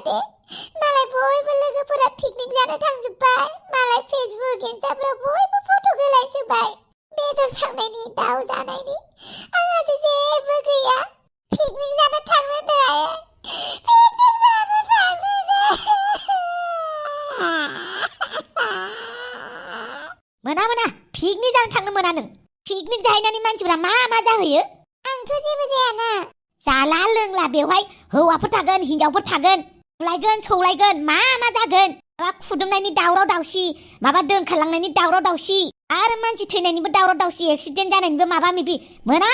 दे मालाय बयबो लोगोफोरा पिकनिक जानो थांजोब्बाय मालाय फेसबुक इन्स्टाफ्राव बयबो फट' होलायजोब्बाय बेदर सावनायनि दाउ जानायनि आंहासो जेबो गैया पिकनिक जानो थांनो नो आयै पिकनिक जानो थांनो नो मोना पिकनिक जानो थांनो मोना नों पिकनिक जाहैनानै मानसिफ्रा मा जाहैयो आंथ' जेबो जायाना जाला लोंला बेवहाय हौवाफोर थागोन हिनजावफोर थागोन बुलायगोन सौलायगोन मा जागोन माबा खुदुमनायनि दावराव दावसि माबा दोनखारलांनायनि दावराव दावसि आरो मानसि थैनायनिबो दावराव दावसि एक्सिडेन्ट जानायनिबो माबा माबि मोना